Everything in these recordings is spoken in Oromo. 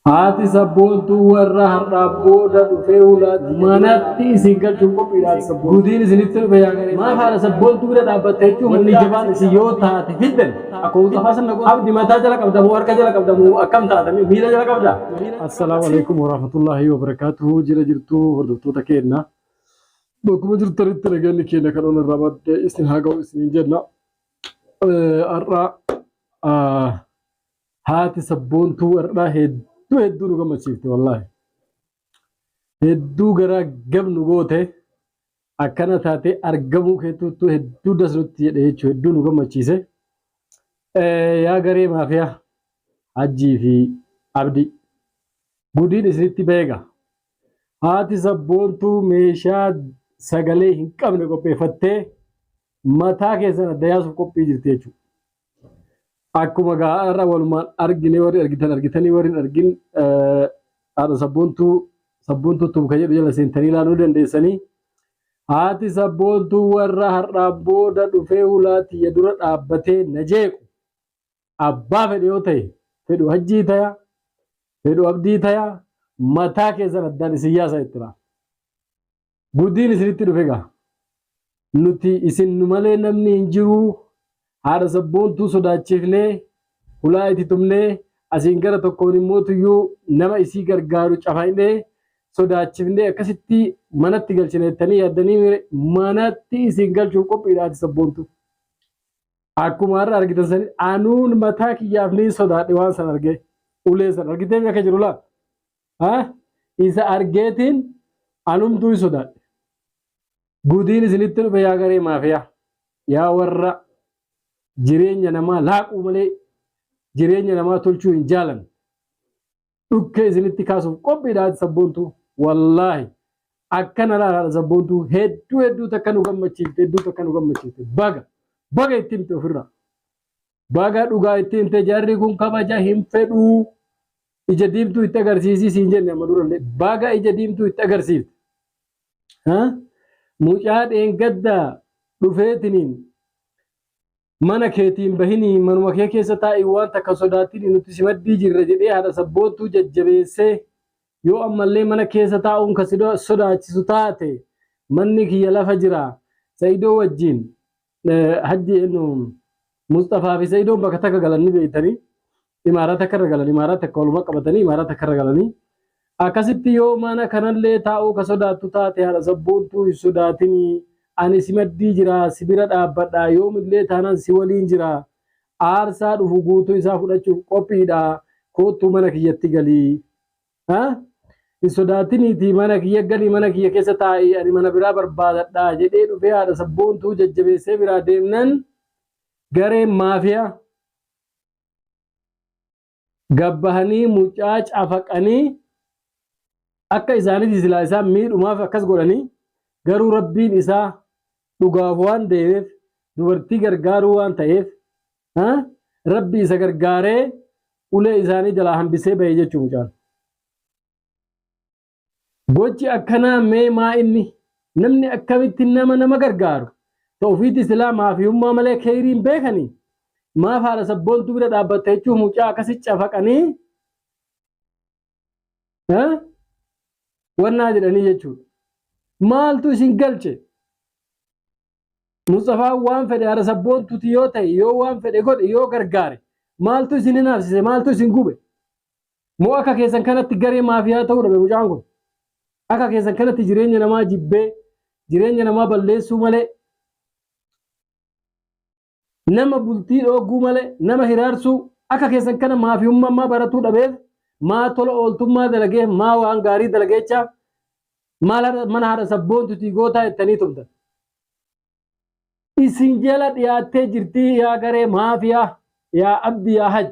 Haati sabboontuu warra har'aa booda dhufee ulaa manatti isin galchuuf qophiidha haati sabboontuu. Gudiin isinitti dhufe yaa garee. Maaf haadha sabboontuu bira dhaabbatta jechuun wanni jabaan isin yoo taate fiddan akkuma Mustafaa sana godha. Abdi mataa jala qabda moo harka jala qabda moo akkam taata miila jala qabda? Assalaamu alaikum warahmatullahi wabarakatuhu jira jirtuu hordoftoota keenna bakkuma jirtanitti nageenyi keenya kan ol irraa madde isin haa ga'u isiniin jenna har'a Haati sabboontuu har'aa hedduu hedduu nu gammachiifte wallaahi. Hedduu garaa gab nu goote akkana taatee argamuu keetuuttuu hedduu das nutti jedhe jechuun hedduu nu gammachiise. Yaa garee maafiyaa Hajjii fi Abdii gudiin isinitti beeka. Haati sabboontuu meeshaa sagalee hin qabne qopheeffattee mataa keessan adda yaasuuf qophii jirti jechuudha. Akkuma gaa har'a walumaan argine warri argitan argitanii warri hin argin haadha sabboontuu sabboontuu tub kan jedhu jala seentanii ilaaluu dandeessanii. Haati sabboontuu warra har'aan booda dhufee hulaa tiyya dura dhaabbatee na jeequ abbaa fedhe yoo ta'e fedhu hajjii taya fedhu abdii taya mataa keessan addaan isin yaasa itti laa. Gudiin isinitti dhufe gaa. Nuti isin nu malee namni hin jiruu haadha sabboontuu sodaachifnee hulaa itti tumnee asiin gara tokkoon immoo tuyyuu nama isii gargaaru cafaqnee sodaachifnee akkasitti manatti galchina jettanii yaaddanii mire manatti isin galchuuf qophiidha haati sabboontuu. Akkuma har'a argitan sani anuun mataa kiyyaaf niin sodaadhe waan san argee ulee san argitee akka jiru laa. Ha? Isa argeetiin anumtuu hin sodaadhe. Gudiin isinitti dhufe yaa garee maafiyaa. Yaa warra jireenya namaa laaquu malee jireenya namaa tolchuu hin jaalan. Dhukkee isinitti kaasuuf qophiidha haati sabboontuu. Wallaahi akkana laala haadha sabboontuu hedduu hedduu takka nu gammachiifte hedduu takka nu gammachiifte. Baga baga itti himte ofirraa. Baga dhugaa itti himte jarri kun kabaja hin fedhuu. Ija diimtuu itti agarsiisii siin jenne amma durallee baga ija diimtuu itti agarsiifte. Ha? Mucaa dheengadda dhufeetiniin mana keetiin bahinii manuma kee keessa taa'ii waan takka sodaatinii nuti si maddii jirra jedhee haadha sabboontuu jajjabeessee yoo ammallee mana keessa taa'uun ka si sodaachisu taate manni kiyya lafa jira Sa'idoo wajjin hajji eenyu Musxafaa fi Sa'idoon bakka takka galan ni beektanii imaaraa takka irra galan imaaraa takka waluma qabatanii imaaraa takka irra galanii akkasitti yoo mana kanallee taa'uu ka sodaattu taate haadha sabboontuu hin sodaatinii ani si maddii jira si bira dhaabbadha yoomillee taanaan si waliin jira aarsaa dhufu guutuu isaa fudhachuuf qophiidha koottuu mana kiyyatti galii Ha? Hin sodaatiniitii mana kiyya galii mana kiyya keessa taa'i ani mana biraa barbaadadha jedhee dhufee haadha sabboontuu jajjabeessee biraa deemnan gareen maafiyaa gabbahanii mucaa cafaqanii akka isaaniiti silaa isaan miidhumaaf akkas godhanii garuu rabbiin isaa dhugaaf waan deemeef dubartii gargaaruu waan ta'eef ha? Rabbi isa gargaaree ulee isaanii jalaa hambisee bahe jechuu mucaan. Gochi akkanaa mee maa inni namni akkamitti nama nama gargaaru ta ofiitti silaa maafiyummaa malee keeyrii hin beekanii maaf haadha sabboontuu bira dhaabbatta jechuun mucaa akkasi cafaqanii wannaa jedhanii jechuudha. Maaltu isin galche? Musxafaan waan fedhe haadha sabboontuuti yoo ta'e yoo waan fedhe godhe yoo gargaare maaltu isin hinaafsise maaltu isin gube? Moo akka keessan kanatti garee maafiyaa ta'uu dhabe mucaan kun? Akka keessan kanatti jireenya namaa jibbee jireenya namaa balleessuu malee nama bultii dhoogguu malee nama hiraarsuu akka keessan kana maafiyummaa maa baratuu dhabeef maa tola ooltummaa dalageef maa waan gaarii dalageechaaf maal mana haadha sabboontutii gootaa jettanii tumtan. Isin jala dhiyaattee jirtii yaa garee maafiyaa yaa abdi yaa haj.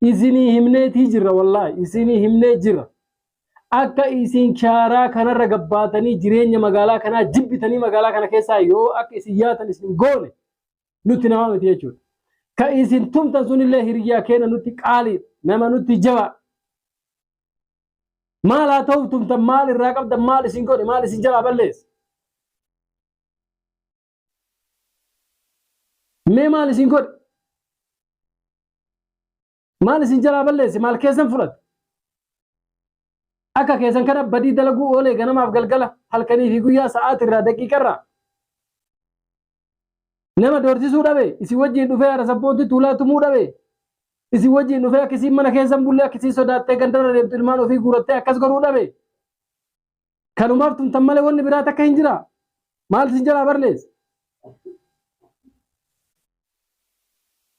Isinii himneetii jirra wallaahi isinii himnee jirra. Akka isin shaaraa kanarra gabbaatanii jireenya magaalaa kanaa jibbitanii magaalaa kana keessaa yoo akka isin yaatan isin goone nutti namaa miti jechuudha. Ka isin tumtan sunillee hiriyyaa keenya nutti qaaliidha nama nutti jabaa. Maal haa ta'uuf tumtan maal irraa qabdan maal isin godhe maal isin jalaa balleesse. Mee maal isin godhe? Maal isin jalaa balleesse? Maal keessan fudhate? Akka keessan kana badii dalaguu oolee ganamaaf galgala, halkanii fi guyyaa, sa'aatirraa, daqiiqarraa. Nama doorsisuu dhabe, isin wajjin dhufee haadha sabboonti tuulaa tumuu dhabe, isin wajjin dhufee akka isiin mana keessan bullee, akka isiin sodaattee gandarra deemtu ilmaan ofii guurattee akkas godhuu dhabe. Kanumaaf tumtan malee wanni biraa takka hin jira. Maal isin jalaa barleesse?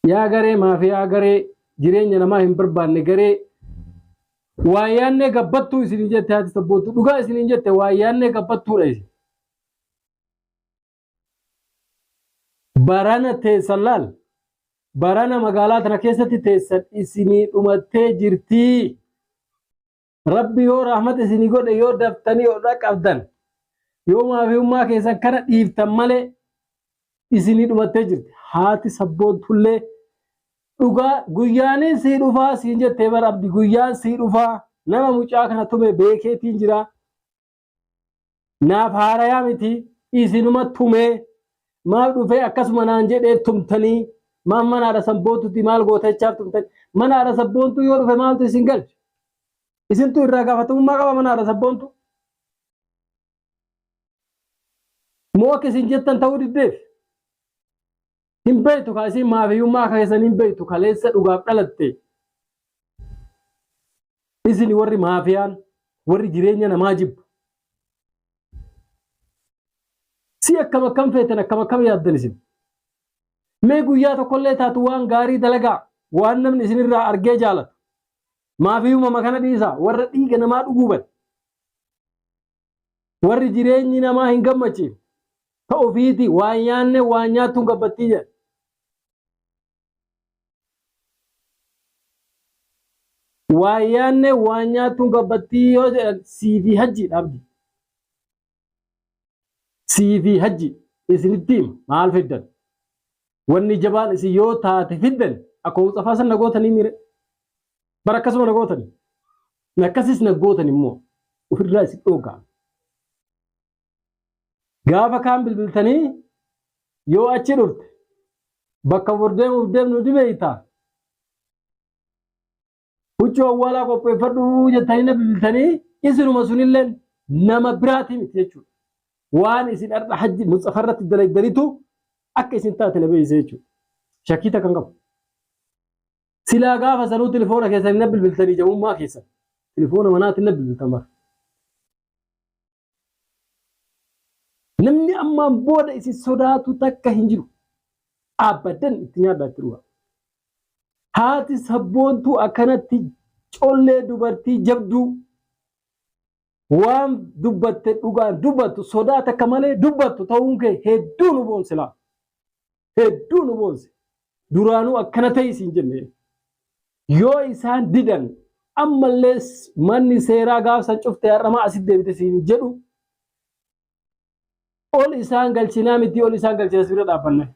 Yaa garee maafiyaa, garee jireenya namaa hin barbaanne, garee waa yaannee gabbattuu isin jette haati sabboontu, dhugaa isin jette, waa yaannee gabbattuudha isin. Barana teessan laal. Barana magaalaa tana keessatti teessan isinii dhumattee jirtii. Rabbi yoo rahmata isinii godhe, yoo daftanii yoo dhaqqabdan, yoo maafiyummaa keessan kana dhiiftan malee isinii dhumattee jirti. Haati sabboontullee dhugaa guyyaanin sii dhufaa siin jettee bara Abdi, guyyaan sii dhufaa, nama mucaa kana tume beekeetiin jira. Naaf haarayaa miti, isinuma tumee maaf dhufee akkasuma naan jedhee tumtanii, maaf mana haadha sabboontutti maal gootachaaf tumtanii? Mana haadha sabboontuu yoo dhufe maaltu isin galche? Isintu irraa gaafatamummaa qaba mana haadha sabboontu? Moo akka isin jettan ta'uu diddeef? Hin beektu kaa isin maafiyyummaa keessan hin beektu. Kaleessa dhugaaf dhalatte. Isin warri maafiyaan, warri jireenya namaa jibbu. Si akkam akkam feetan, akkam akkam yaaddan isin? Mee guyyaa tokkollee taatu waan gaarii dalagaa, waan namni isinirraa argee jaalatu. Maafiyyummaa kana dhiisaa, warra dhiiga namaa dhuguu bade. Warri jireenyi namaa hin gammachiifne. Ta ofiiti waan nyaanne waan nyaattuun gabbattii jedha. Waan yaanne waan nyaattuun gabbattii yoo jedhan siifi hajji dhabdi. Siifi hajji isinitti hima, maal fiddan? Wanni jabaan isin yoo taate fiddan akkuma Mustafaa san na gootanii mire. Bara akkasuma na gootanii. Akkasis na gootan immoo ofirraa isin dhoogaa. Gaafa kaan bilbiltanii yoo achi dhufte bakka bor deemuuf deemnu ni beektaa. Huccuu awwaalaa qopheeffadhu jettanii na bilbiltanii, isinuma sunillee nama biraatii miti jechuudha. Waan isin har'a hajji Mustafa irratti dalaydanitu akka isin taate na beeksise jechuudha. Shakkii takka hin qabu. Silaa gaafa sanuu telefoona keessanii na bilbiltanii, jamummaa keessan. Telefoona manaatiin na bilbiltan bara. Namni ammaan booda isin sodaatu takka hin jiru. Aabbadan itti nyaadhaa, itti dhugaa. Haati sabboontuu akkanatti collee, dubartii jabduu, waan dubbatte dhugaan dubbattu, sodaa takka malee dubbattu ta'uun kee hedduu nu boonse laa. Hedduu nu boonse. Duraanuu akkana ta'e siin jenne. Yoo isaan didan ammallee manni seeraa gaafsan cufte har'amaa asitti deebite siin jedhu, ol isaan galchinaa miti, ol isaan galchina, bira dhaabbanne.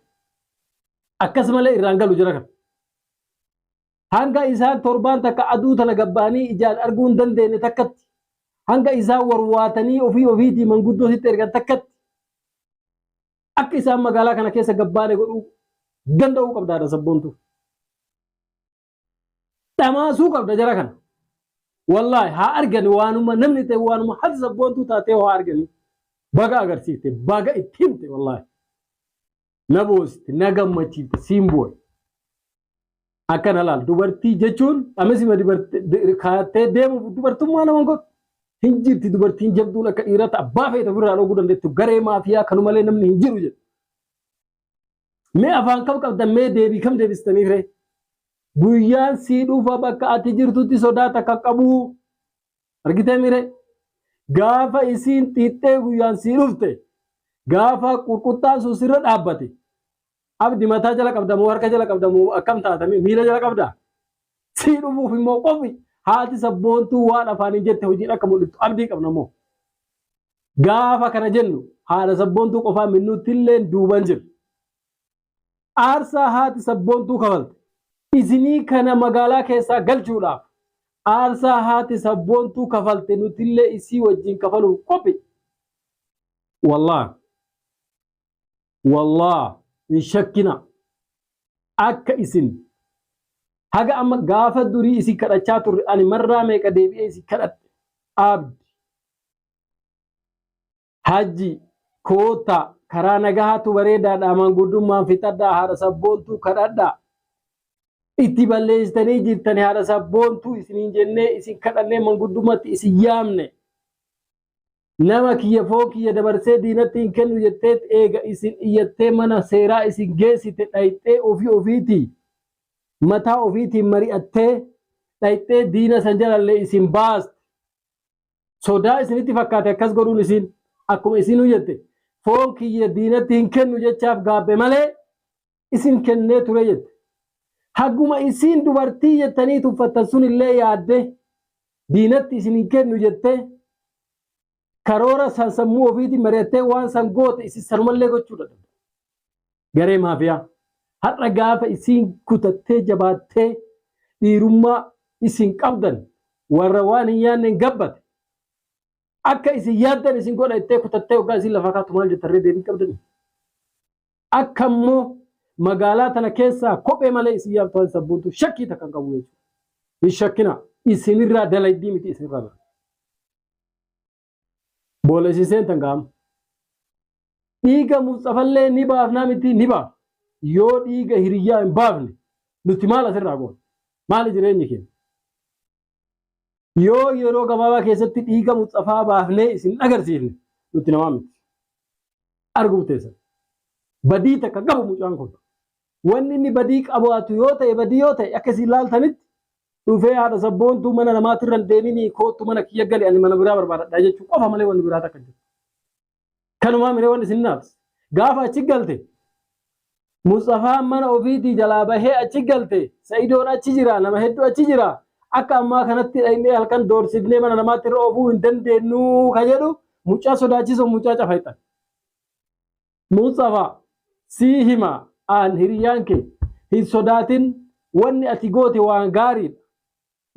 Akkasumallee irraan galu jira kana. Hanga isaan torbaan takka aduu tana gabba'anii ijaan arguu hin dandeenye takkatti, hanga isaan warwaatanii ofii ofiitii manguddoo sitti ergan takkatti, akka isaan magaalaa kana keessa gabbaane godhuu danda'uu qabdaadha sabboontu. Dhamaasuu qabda jara kana. Wallaahi haa argani, waanuma namni ta'e, waanuma haati sabboontuu taatee haa argani. Baga agarsiifte, baga itti himte wallaahi. Na boosite, na gammachiifte, siin boo'e. Akkana laal, dubartii jechuun amisima kaattee deemuuf dubartummaa nama godhu. Hin jirti dubartiin jabduun akka dhiirata abbaa feete ofirraa dhoguu dandeettu, garee maafiyaa kanumalee namni hin jiru jedhu. Mee afaan kam qabdan, mee deebii kam deebistaniif ree? Guyyaan sii dhufa, bakka ati jirtutti sodaa takka qabu. Argitee mire? Gaafa isiin xiixxee guyyaan sii dhufte, gaafa qurquxxaan sun sirra dhaabbate, Abdi, mataa jala qabda moo harka jala qabda moo akkam taatame, miila jala qabda? Sii dhufuuf immoo qofi haati sabboontuu waan afaaniin jette hojiin akka mul'iftu abdii qabna moo? Gaafa kana jennu haadha sabboontuu qofaa minnuutti illee duuban jira. Aarsaa haati sabboontuu kafalte isinii kana magaalaa keessaa galchuudhaaf, aarsaa haati sabboontuu kafalte nutillee isii wajjin kafaluuf qophii. Wallaah. Wallaah hin shakkina. Akka isin Haga amma gaafa durii isin kadhachaa turre ani marraa meeqa deebi'ee isin kadhadhe. Abdi. Hajji koota karaa nagahaatu bareedaadha maanguddummaan fixadhaa haadha sabboontuu kadhadhaa. Itti balleessitanii jirtanii haadha sabboontuu isiniin jennee isin kadhannee manguddummaatti isin yaamne. Nama kiyya foon kiyya dabarsee diinatti hin kennu jettee eega isin iyyattee mana seeraa isin geessite dhayxee ofii ofiitii mataa ofiitiin mari'attee dhayxee diina san jalallee isin baaste. Sodaa isinitti fakkaate akkas godhuun isin akkuma isinuu jette foon kiyya diinatti hin kennu jechaaf gaabbe malee isin kennee ture jette. Haguma isin dubartii jettanii tuffattan sunillee yaadde diinatti isin hin kennu jettee karoora san sammuu ofiitiin mari'attee waan san goote isin sanumallee gochuu dadhabde. Garee maafiyaa har'a gaafa isin kutattee jabaattee dhiirummaa isin qabdan warra waan hin yaadne gabbate akka isin yaaddan isin godha ittee kutattee hoggaa isin lafaa kaatu maal jettarree deebii qabdani. Akka immoo magaalaa tana keessaa kophee malee isin yaabtu waan sabboontu shakkii takka hin qabu jechuudha. Hin shakkina isinirraa dalaydii miti isinirraa dalaydii. Boola isin seentan gaama. Dhiiga Musxafallee ni baafnaa miti ni baafna. Yoo dhiiga hiriyyaa hin baafne nuti maal asirraa goona? Maali jireenyi keenya? Yoo yeroo gabaabaa keessatti dhiiga Musxafaa baafnee isin agarsiifne nuti namaa miti. Arguuf teessan. Badii takka qabu mucaan kun. Wanni inni badii qabaatu yoo ta'e badii yoo ta'e akka isin laaltanitti dhufee haadha sabboontuu mana namaatirra hin deeminii koottu mana kiyya gali ani mana biraa barbaadadha jechuu qofa malee wanni biraa takka hin jiru. Kanumaa miree wanni isin naafs. Gaafa achi galte Musxafaan mana ofiitii jalaa bahee achi galte Sa'idoon achi jira nama hedduu achi jira akka ammaa kanatti dhaqnee halkan doorsifnee mana namaatti irra oofuu hin dandeenyu ka jedhu mucaa sodaachisoo mucaa cafayxan. Musxafaa sii hima aan hiriyyaan kee hin sodaatin wanni ati goote waan gaariidha.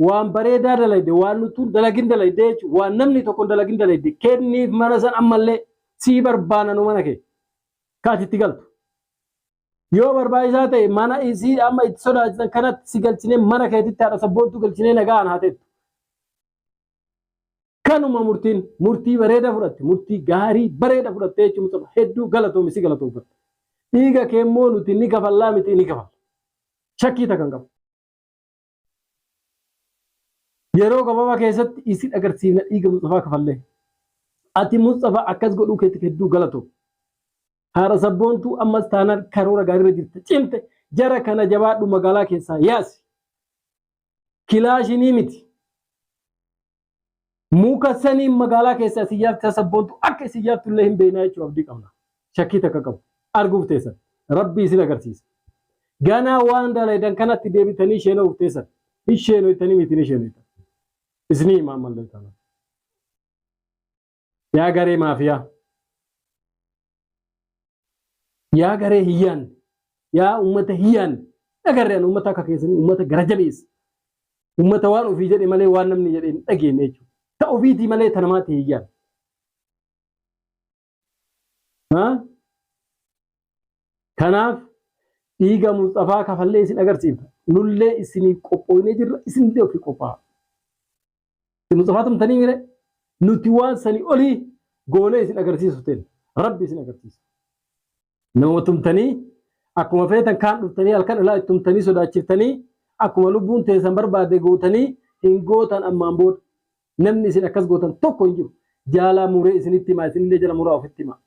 Waan bareedaa dalayde waan nutuun dalagin dalayde jechuudha waan namni tokko hin dalagin dalayde kenniif mana san ammallee sii barbaana nu mana kee ka ati itti galtu. Yoo barbaachisaa ta'e mana isii amma itti sodaachisan kanatti si galchinee mana keetitti haadha sabboontuu galchinee nagaan haa teettu. Kanuma murtiin murtii bareeda fudhatte murtii gaarii bareeda fudhatte jechuun Mustafa hedduu galatoomi si galatoomfatte. Dhiiga kee immoo nuti ni kafallaa miti ni kafalla. Shakkii takka hin qabu. Yeroo gabaabaa keessatti isin agarsiifna dhiiga Mustafaa kafallee. Ati Mustafaa akkas godhuu keetiif hedduu galatoomi. Haadha sabboontuu ammas taanaan karoora gaariirra jirta. Cimte jara kana jabaadhu magaalaa keessaa yaasi. Kilaashinii miti. Muka saniin magaalaa keessaa isin yaafte sabboontu akka isin yaaftu illee hin beeknaa jechuun abdii qabna. Shakkii takka qabu. Arguuf teessan. Rabbi isin agarsiisa. Ganaa waan dalaydan kanatti deebitanii sheenoof teessan. Hin sheenoytanii miti ni sheenoytan. Isinii himaa ammallee taanaan. Yaa garee maafiyaa. Yaa garee hin yaanne. Yaa uummata hin yaanne. Agarre an uummata akka keessanii uummata gara jabeessa. Uummata waan ofii jedhe malee waan namni jedhe hin dhageenye jechuudha. Ta ofiitii malee ta namaatti hin yaanne. Kanaaf dhiiga Musxafaa kafallee isin agarsiifna. Nullee isiniif qophooynee jirra isinillee ofii qophaa'a. Musxafaa tumtanii mire nuti waan sanii olii goonee isin agarsiisuuf ta'e rabbi isin agarsiisa. Nama tumtanii akkuma feetan kaan dhuftanii halkan alaa itti tumtanii sodaachiftanii akkuma lubbuun teessan barbaade gootanii hin gootan ammaan booda namni isin akkas gootan tokko hin jiru. Jaalaa muree isinitti himaa isinillee jala muraa ofitti himaa.